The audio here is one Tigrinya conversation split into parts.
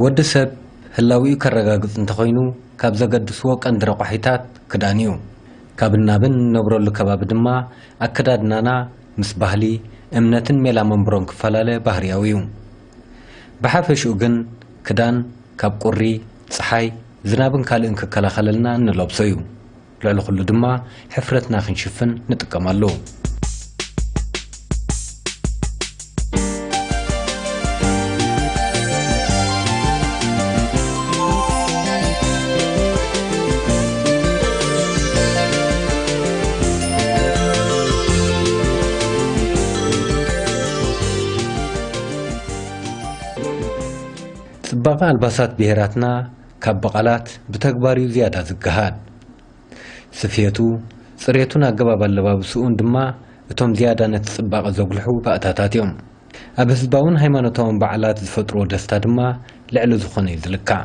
ወዲ ሰብ ህላዊኡ ከረጋግጽ እንተኾይኑ፣ ካብ ዘገድስዎ ቀንዲ ረቋሒታት ክዳን እዩ። ካብን ናብን እንነብረሉ ከባቢ ድማ ኣከዳድናና ምስ ባህሊ፣ እምነትን ሜላ መንብሮን ክፈላለ ባህርያዊ እዩ። ብሓፈሽኡ ግን ክዳን ካብ ቁሪ፣ ጸሓይ፣ ዝናብን ካልእን ክከላኸለልና እንለብሶ እዩ። ልዕሊ ኩሉ ድማ ሕፍረትና ክንሽፍን ንጥቀመሉ። ጽባቐ ኣልባሳት ብሄራትና ካብ ብቓላት ብተግባር እዩ ዝያዳ ዝገሃድ። ስፍየቱ፣ ጽሬቱን ኣገባብ ኣለባብስኡን ድማ እቶም ዝያዳ ነቲ ጽባቐ ዘጉልሑ ባእታታት እዮም። ኣብ ህዝባውን ሃይማኖታውን በዓላት ዝፈጥርዎ ደስታ ድማ ልዕሊ ዝኾነ እዩ ዝልካዕ።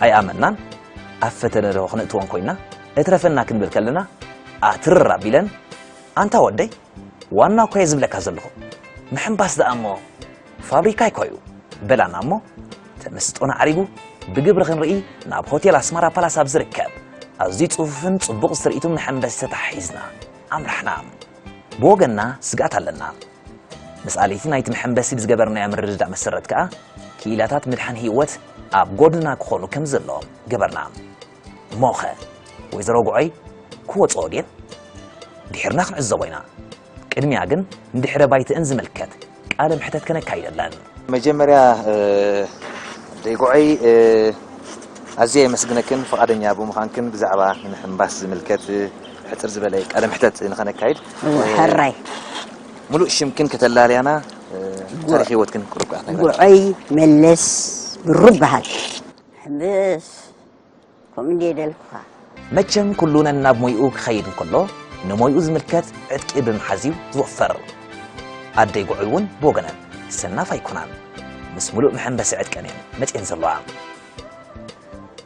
ኣይኣመናን። ኣብ ፈተነ ዶ ክነእትወን ኮይና እትረፈና ክንብል ከለና ኣትርር ኣቢለን፣ ኣንታ ወደይ፣ ዋና እኮ እየ ዝብለካ ዘለኹ፣ ምሕንባስ ደኣ እሞ ፋብሪካ ኣይኮዩ፣ በላና እሞ፣ ተመስጦና ዓሪጉ ብግብሪ ክንርኢ ናብ ሆቴል ኣስማራ ፓላስ ኣብ ዝርከብ ኣዝዩ ጽፉፍን ጽቡቕ ዝትርኢቱን መሐንበሲ ተተሓሒዝና ኣምራሕና። ብወገንና ስግኣት ኣለና። ምስ ኣለይቲ ናይቲ መሐንበሲ ብዝገበርናዮ ምርድዳእ መሰረት ከኣ፣ ክኢላታት ምድሓን ህይወት ኣብ ጎድንና ክኾኑ ከም ዘለዎም ገበርና። እሞኸ፣ ወይዘሮ ጉዖይ ክወጽኦ ድየን? ድሒርና ክንዕዘቦ ኢና። ቅድሚያ ግን ንድሕረ ባይተአን ዝምልከት ቃለ መሕተት ከነካይደለን። መጀመርያ፣ እ፣ ኣደይ ጉዖይ፣ እ፣ ኣዝየ የመስግነክን ፍቓደኛ ብምዃንክን ብዛዕባ ንምሕንባስ ዝምልከት፣ እ፣ ሕጽር ዝበለ ቃለ መሕተት ንኸነካይድ። እወ፣ እ፣ ሕራይ። ሙሉእ ሽምክን ከተላልያና፣ እ፣ ጉ-፣ ታሪኽ ህይወትክን ቁሩብ ከኣ ትነግረና። ጉዖይ መለስ ብሩ በሃል። ሕምብስ፣ ከምኡ እንድየ ደልኩኻ። መቸም ኩሉ ነናብ ሞይኡ ክኸይድ እንከሎ፣ ንሞይኡ ዝምልከት ዕጥቂ ብምሓዝ እዩ ዝወፈር። ኣደይ ጉዑይ እውን ብወገነን ሰናፍ ኣይኮናን። ምስ ሙሉእ መሐንበሲ ዕጥቀን እየን መፅየን ዘለዋ።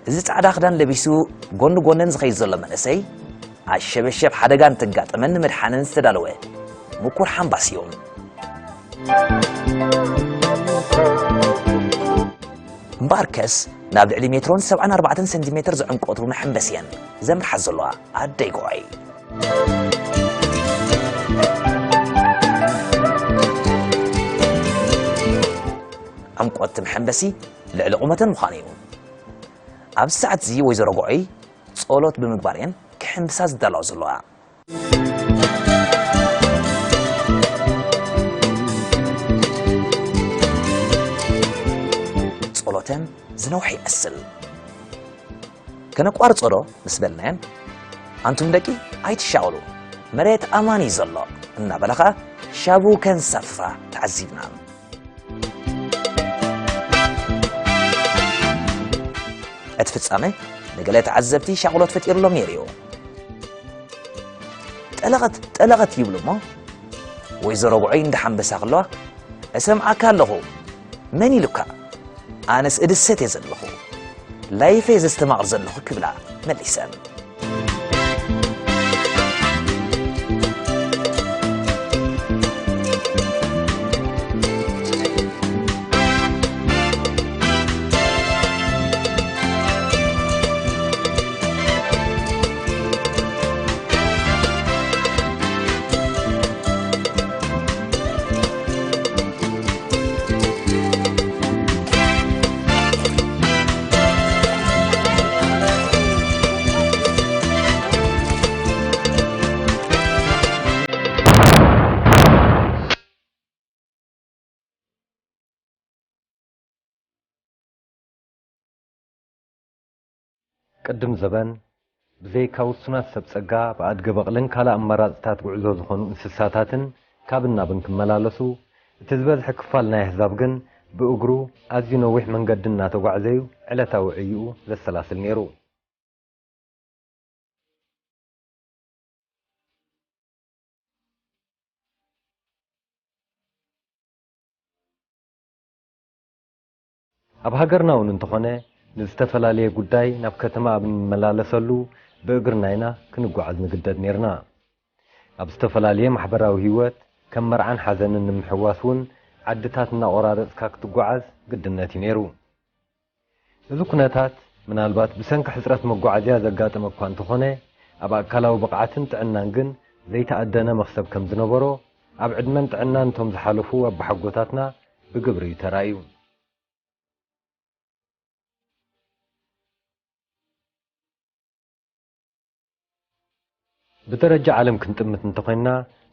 እዚ ጻዕዳ ክዳን ለቢሱ ጎኒ ጎነን ዝኸይድ ዘሎ መንእሰይ፣ ኣሸበሸብ ሓደጋ እንተጋጠመን ንምድሓነን ዝተዳለወ ምኩር ሓምባስ እዩ። እምበኣርከስ፣ ናብ ልዕሊ ሜትሮን ሰብዓን ኣርባዕተን ሰንቲሜትር ዝዕምቆቱ መሐንበሲ እየን ዘምርሓ ዘለዋ ኣደይ ጉዖይ። ዕምቆት እቲ መሐንበሲ ልዕሊ ቁመተን ምዃኑ እዩ። ኣብዚ ሰዓት እዚ ወይዘሮ ጉዖይ ጸሎት ብምግባር እየን ክሕንብሳ ዝዳለዋ ዘለዋ። ጸሎተን ዝነውሐ ይመስል። ከነቋርጾ ዶ ምስ በልናየን፣ ኣንቱም ደቂ ኣይትሻቕሉ፣ መሬት ኣማን እዩ ዘሎ እናበላ ኸኣ ሻቡ ከንሳፍፋ ተዓዚብና። እቲ ፍጻመ ንገለ ተዓዘብቲ ሻቕሎት ፈጢሩሎም ነይሩ እዩ። ጠለቐት፣ ጠለቐት ይብሉ እሞ፣ ወይዘሮ ጉዖይ እንዳሓንበሳ ከለዋ፣ "እሰምዓካ ኣለኹ፣ መን ኢሉካ? ኣነስ እድሰት እየ ዘለኹ፣ ላይፈ እየ ዘስተማቕር ዘለኹ" ክብላ መሊሰን። ቅድም ዘበን፣ ብዘይካ ውሱናት ሰብ ጸጋ፣ ብኣድገ በቕልን ካልእ ኣማራጽታት ጉዕዞ ዝኾኑ እንስሳታትን ካብን ናብን ክመላለሱ፣ እቲ ዝበዝሐ ክፋል ናይ ኣህዛብ ግን ብእግሩ ኣዝዩ ነዊሕ መንገዲ እናተጓዕዘ እዩ ዕለታዊ ዕይኡ ዘሰላስል ነይሩ። ኣብ ሃገርና እውን እንተኾነ ንዝተፈላለየ ጉዳይ ናብ ከተማ ኣብ እንመላለሰሉ ብእግርና ኢና ክንጓዓዝ ንግደድ ነይርና። ኣብ ዝተፈላለየ ማሕበራዊ ህይወት ከም መርዓን ሓዘንን ንምሕዋስ እውን ዓድታት እናቖራረጽካ ክትጓዓዝ ግድነት እዩ ነይሩ። እዚ ኩነታት ምናልባት ብሰንኪ ሕጽረት መጓዓዝያ ዘጋጠመ እኳ እንተኾነ፣ ኣብ ኣካላዊ ብቕዓትን ጥዕናን ግን ዘይተኣደነ መኽሰብ ከም ዝነበሮ ኣብ ዕድመን ጥዕናን እቶም ዝሓለፉ ኣባሓጎታትና ብግብሪ እዩ ተራእዩ። ብደረጃ ዓለም ክንጥምት እንተኾይንና፣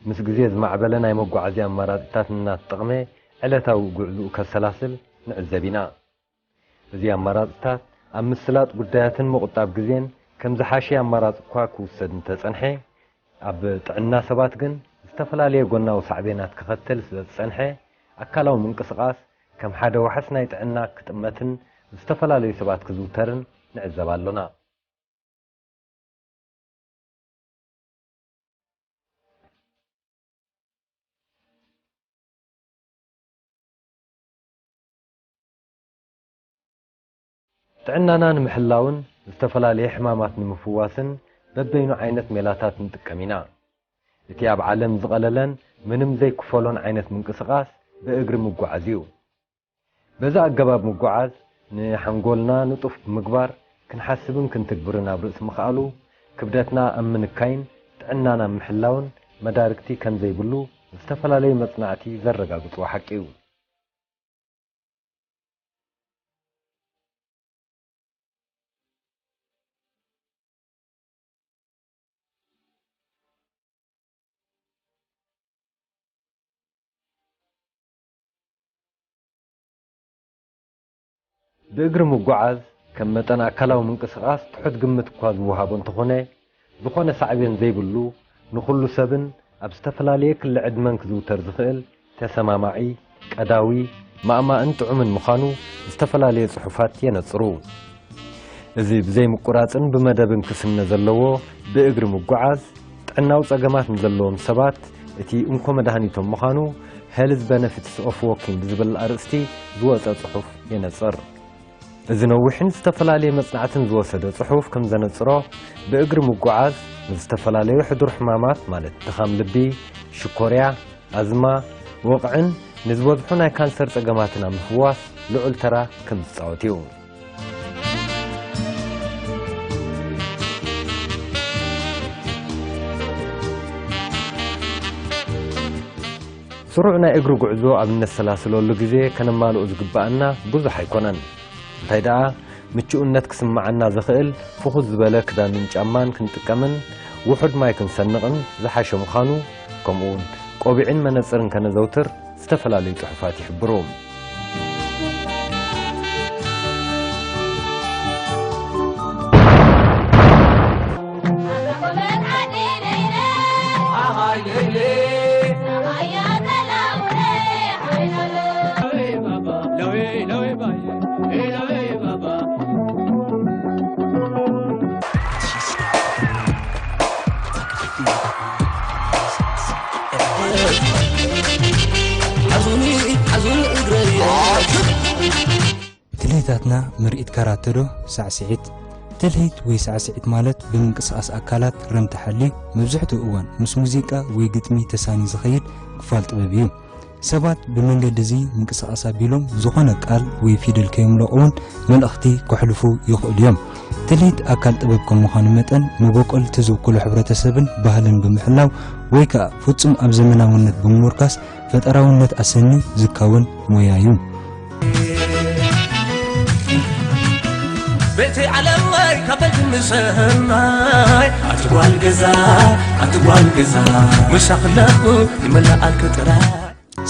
ምስ ግዜ ዝማዕበለ ናይ መጓዓዝያ ኣማራጺታት እናተጠቕመ ዕለታዊ ጉዕዝኡ ከሰላስል ንዕዘብ ኢና። እዚ ኣማራጺታት ኣብ ምስላጥ ጉዳያትን ምቑጣብ ግዜን ከም ዝሓሸ ኣማራጺ እኳ ክውሰድ እንተጸንሐ፣ ኣብ ጥዕና ሰባት ግን ዝተፈላለየ ጎናዊ ሳዕቤናት ከኸትል ስለ ዝጸንሐ፣ ኣካላዊ ምንቅስቓስ ከም ሓደ ዋሕስ ናይ ጥዕና ክጥመትን ዝተፈላለዩ ሰባት ክዝውተርን ንዕዘብ ኣሎና። ጥዕናና ንምሕላውን ዝተፈላለየ ሕማማት ንምፍዋስን በበይኑ ዓይነት ሜላታት ንጥቀም ኢና። እቲ ኣብ ዓለም ዝቐለለን ምንም ዘይክፈሎን ዓይነት ምንቅስቓስ ብእግሪ ምጓዓዝ እዩ። በዚ ኣገባብ ምጉዓዝ ንሓንጎልና ንጡፍ ብምግባር ክንሓስብን ክንትግብርን ኣብ ርእሲ ምኽኣሉ፣ ክብደትና ኣብ ምንካይን ጥዕናና ኣብ ምሕላውን መዳርግቲ ከም ዘይብሉ ዝተፈላለዩ መጽናዕቲ ዘረጋግጽዎ ሓቂ እዩ። ብእግሪ ምጉዓዝ ከም መጠን ኣካላዊ ምንቅስቓስ ትሑት ግምት እኳ ዝወሃቦ እንተኾነ፣ ዝኾነ ሳዕቤን ዘይብሉ፣ ንኹሉ ሰብን ኣብ ዝተፈላለየ ክሊ ዕድመን ክዝውተር ዝኽእል ተሰማማዒ፣ ቀዳዊ፣ ማእማእን ጥዑምን ምዃኑ ዝተፈላለየ ጽሑፋት የነጽሩ። እዚ ብዘይ ምቁራጽን ብመደብን ክስነ ዘለዎ ብእግሪ ምጉዓዝ፣ ጥዕናዊ ጸገማት ንዘለዎም ሰባት እቲ እንኮ መድሃኒቶም ምዃኑ Health Benefits of Walking ብዝብል ኣርእስቲ ዝወጸ ጽሑፍ የነጽር። እዚ ነዊሕን ዝተፈላለየ መጽናዕትን ዝወሰደ ጽሑፍ ከም ዘነጽሮ፣ ብእግሪ ምጉዓዝ ንዝተፈላለዩ ሕዱር ሕማማት ማለት ድኻም ልቢ፣ ሽኮርያ፣ ኣዝማ፣ ወቕዕን ንዝበዝሑ ናይ ካንሰር ጸገማትን ኣብ ምፍዋስ ልዑል ተራ ከም ዝጻወት እዩ። ስሩዕ ናይ እግሪ ጉዕዞ ኣብ እነሰላስለሉ ግዜ ከነማልኦ ዝግብኣና ብዙሕ ኣይኮነን። እንታይ ደኣ፣ ምቹእነት ክስምዓና ዘኽእል ፍኹስ ዝበለ ክዳንን ጫማን ክንጥቀምን ውሑድ ማይ ክንሰንቕን ዝሓሸ ምዃኑ፣ ከምኡውን ቆቢዕን መነጽርን ከነዘውትር ዝተፈላለዩ ጽሑፋት ይሕብሩ። ትልሂታትና ምርኢት ካራተ ዶ ሳዕስዒት? ትልሂት ወይ ሳዕስዒት ማለት ብምንቅስቓስ ኣካላት ረምቲ ሓልዩ፣ መብዛሕትኡ እዋን ምስ ሙዚቃ ወይ ግጥሚ ተሳንዩ ዝኸይድ ክፋል ጥበብ እዩ። ሰባት ብመንገዲ እዚ ምንቅስቓስ ኣቢሎም ዝኾነ ቃል ወይ ፊደል ከየምለቑ እውን መልእኽቲ ከሕልፉ ይኽእሉ እዮም። ትልሂት ኣካል ጥበብ ከም ምዃኑ መጠን፣ መበቆል እቲ ዝውክሎ ሕብረተሰብን ባህልን ብምሕላው ወይ ከኣ ፍጹም ኣብ ዘመናውነት ብምምርካስ ፈጠራውነት ኣሰንዩ ዝካወን ሞያ እዩ። ቤተይ ዓለመይ ካበይ ትምሰናይ ኣቲ ጓል ገዛ ኣቲ ጓል ገዛ ምሳኽለኹ ይመላኣልክ ጥራይ።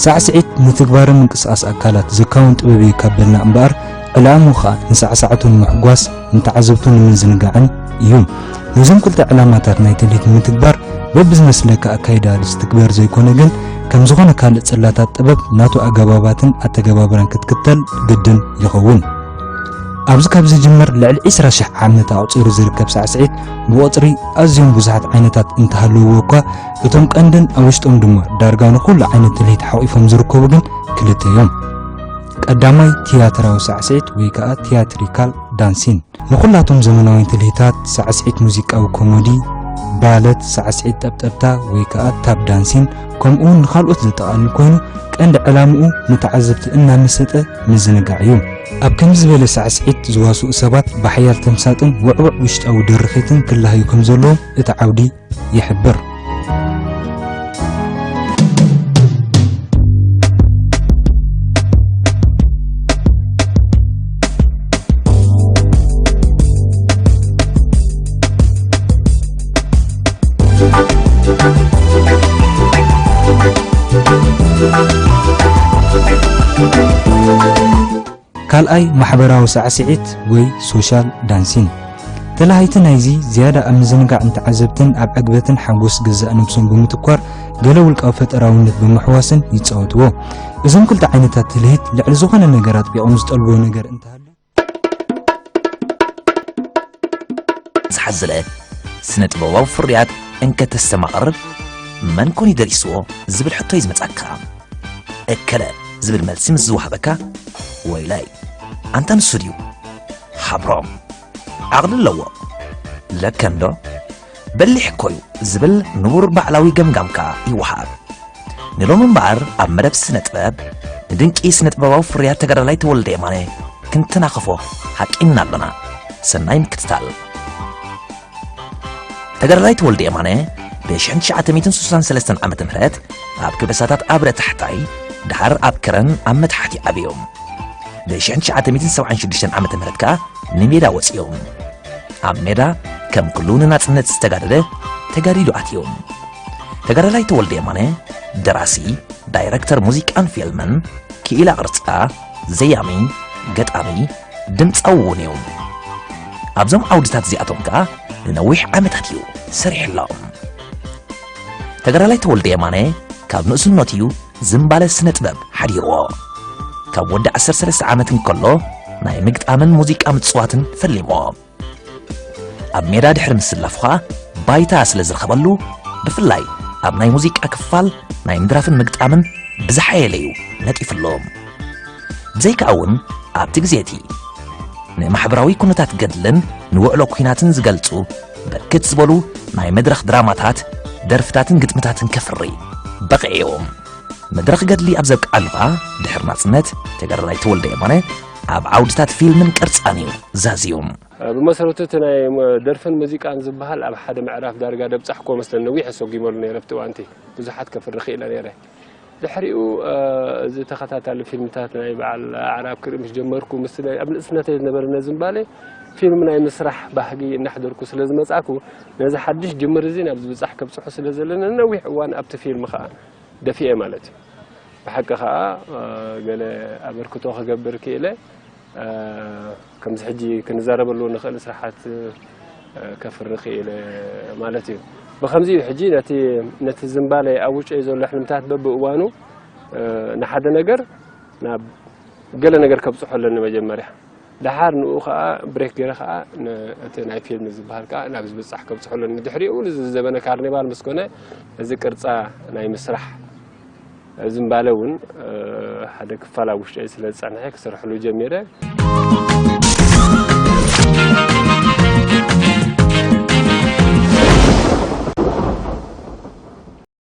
ሳዕስዒት ንትግባረ ምንቅስቓስ ኣካላት ዘካውን ጥበብ እዩ ካብ በልና እምበኣር፣ ዕላምኡ ኸኣ ንሳዕሳዕቱ ንምሕጓስ፣ ንተዓዘብቱ ንምዝንጋዕን እዩ። ነዞም ክልተ ዕላማታት ናይ ትልሂት ንምትግባር በብዝመስለካ ኣካይዳ ዝትግበር ዘይኮነ ግን፣ ከም ዝኾነ ካልእ ጽላታት ጥበብ ናቱ ኣገባባትን ኣተገባብራን ክትክተል ግድን ይኸውን። ኣብዚ ካብ ዝጅምር ልዕሊ ዕስራ ሽሕ ዓመት ኣቑጺሩ ዝርከብ ሳዕስዒት ብቑጽሪ ኣዝዮም ብዙሓት ዓይነታት እንተሃለውዎ እኳ፣ እቶም ቀንድን ኣብ ውሽጦም ድማ ዳርጋ ንኹሉ ዓይነት ትልሂት ሓቑፎም ዝርከቡ ግን ክልተ እዮም። ቀዳማይ ትያትራዊ ሳዕስዒት ወይ ከኣ ቲያትሪካል ዳንሲን። ንኹላቶም ዘመናውያን ትልሂታት፣ ሳዕስዒት ሙዚቃዊ ኮሞዲ፣ ባለት፣ ሳዕስዒት ጠብጠብታ ወይ ከኣ ታፕ ዳንሲን፣ ከምኡውን ንኻልኦት ዘጠቓልል ኮይኑ፣ ቀንዲ ዕላምኡ ንተዓዘብቲ እናመሰጠ ምዝንጋዕ እዩ። ኣብ ከምዚ ዝበለ ሳዕስዒት ዝዋስኡ ሰባት ብሓያል ተምሳጥን ውዕውዕ ውሽጣዊ ድርኺትን ክለሃዩ ከም ዘለዎም እቲ ዓውዲ ይሕብር። ካልኣይ ማሕበራዊ ሳዕስዒት ወይ ሶሻል ዳንሲን። ተላሃይቲ ናይዚ ዝያዳ ኣብ ምዝንጋዕ ንተዓዘብትን ኣብ ዕግበትን ሓጎስ ገዛእ ነብሶም ብምትኳር ገለ ውልቃዊ ፈጠራውነት ብምሕዋስን ይጻወትዎ። እዞም ክልተ ዓይነታት ትልሂት ልዕሊ ዝኾነ ነገር ኣጥቢቖም ዝጠልብዎ ነገር እንተሃልዩ፣ ዝሓዘለ ስነ ጥበባዊ ፍርያት እንከተስተማቕር መን ኮን ይደሪስዎ ዝብል ሕቶ እዩ ዝመጻካ። እከለ ዝብል መልሲ ምስ ዝወሃበካ ወይላይ ኣንታ ንሱ ድዩ? ሓብሮም ዓቕሊ ኣለዎ ለከንዶ በሊሕ እኮ እዩ ዝብል ንቡር ባዕላዊ ገምጋም ከኣ ይወሃብ። ንሎሚ እምበኣር ኣብ መደብ ስነ ጥበብ ንድንቂ ስነ ጥበባዊ ፍርያት ተጋዳላይ ተወልደ የማነ ክንተናኸፎ ሓቂንና ኣሎና። ሰናይ ምክትታል። ተጋዳላይ ተወልደ የማነ ብ1963 ዓመተ ምህረት ኣብ ክበሳታት ኣብረ ታሕታይ፣ ድሓር ኣብ ከረን ኣብ መታሕቲ ዓብዮም። ብ1976 ዓመተ ምህረት ከኣ ንሜዳ ወጺኦም። ኣብ ሜዳ ከም ኩሉ ንናጽነት ዝተጋደለ ተጋዲሉ ኣትዮም። ተጋዳላይ ተወልደ የማነ ደራሲ፣ ዳይረክተር ሙዚቃን ፊልምን፣ ክኢላ ቅርጻ፣ ዘያሚ፣ ገጣሚ፣ ድምጻዊ እውን እዩ። ኣብዞም ዓውድታት እዚኣቶም ከኣ ንነዊሕ ዓመታት እዩ ሰሪሕሎም። ተጋዳላይ ተወልደ የማነ ካብ ንእስነቱ እዩ ዝምባለ ስነ ጥበብ ሓዲርዎ። ካብ ወዲ 13 ዓመት እንከሎ ናይ ምግጣምን ሙዚቃ ምጽዋትን ፈሊምዎ። ኣብ ሜዳ ድሕሪ ምስላፉ ኸኣ ባይታ ስለ ዝረኸበሉ፣ ብፍላይ ኣብ ናይ ሙዚቃ ክፋል ናይ ምድራፍን ምግጣምን ብዝሓየለ እዩ ነጢፍሉ። ብዘይካኣ እውን ኣብቲ ግዜ እቲ ንማሕበራዊ ኩነታት ገድልን ንውዕሎ ኲናትን ዝገልጹ ብርክት ዝበሉ ናይ መድረኽ ድራማታት፣ ደርፍታትን ግጥምታትን ከፍሪ በቒዑ። መድረኽ ገድሊ ኣብ ዘብቅዓሉ ኸኣ ድሕሪ ናጽነት ተጋዳላይ ተወልደ የማነ ኣብ ዓውድታት ፊልምን ቅርጻን እዩ ዛዝዩ። ብመሰረቱ እቲ ናይ ደርፍን ሙዚቃን ዝበሃል ኣብ ሓደ ምዕራፍ ዳርጋ ደብጻሕክዎ መስለኒ። ነዊሕ ኣሰጒመሉ ነይረ ኣብቲ እዋን እቲ። ብዙሓት ከፍሪ ክኢለ ነይረ። ድሕሪኡ እዚ ተኸታታሊ ፊልምታት ናይ በዓል ኣዕራብ ክርኢ ምስ ጀመርኩ፣ ምስቲ ናይ ኣብ ንእስነተይ ዝነበረኒ ዝንባሌ ፊልም ናይ ምስራሕ ባህጊ እናሕደርኩ ስለ ዝመጻእኩ፣ ነዚ ሓድሽ ጅምር እዚ ናብ ዝብጻሕ ከብጽሖ ስለ ዘለኒ ነዊሕ እዋን ኣብቲ ፊልም ከኣ ደፊኤ ማለት እዩ። ብሓቂ ከኣ ገለ ኣበርክቶ ክገብር ክኢለ። ከምዚ ሕጂ ክንዛረበሉ ንኽእል ስራሓት ከፍሪ ክኢለ ማለት እዩ። ብኸምዚ እዩ ሕጂ ነቲ ነቲ ዝንባለ ኣብ ውሽጠይ ዘሎ ሕልምታት በብእዋኑ ንሓደ ነገር ናብ ገለ ነገር ከብጽሖ ኣለኒ መጀመርያ። ደሓር ንኡ ከኣ ብሬክ ገይረ ከኣ እቲ ናይ ፊልም ዝበሃል ከኣ ናብ ዝብጻሕ ከብጽሖ ኣለኒ። ድሕሪኡ ዝዘበነ ካርኒቫል ምስ ኮነ እዚ ቅርጻ ናይ ምስራሕ ዝንባለ እውን ሓደ ክፋል ኣብ ውሽጠይ ስለ ዝጸንሐ ክሰርሐሉ ጀሚረ።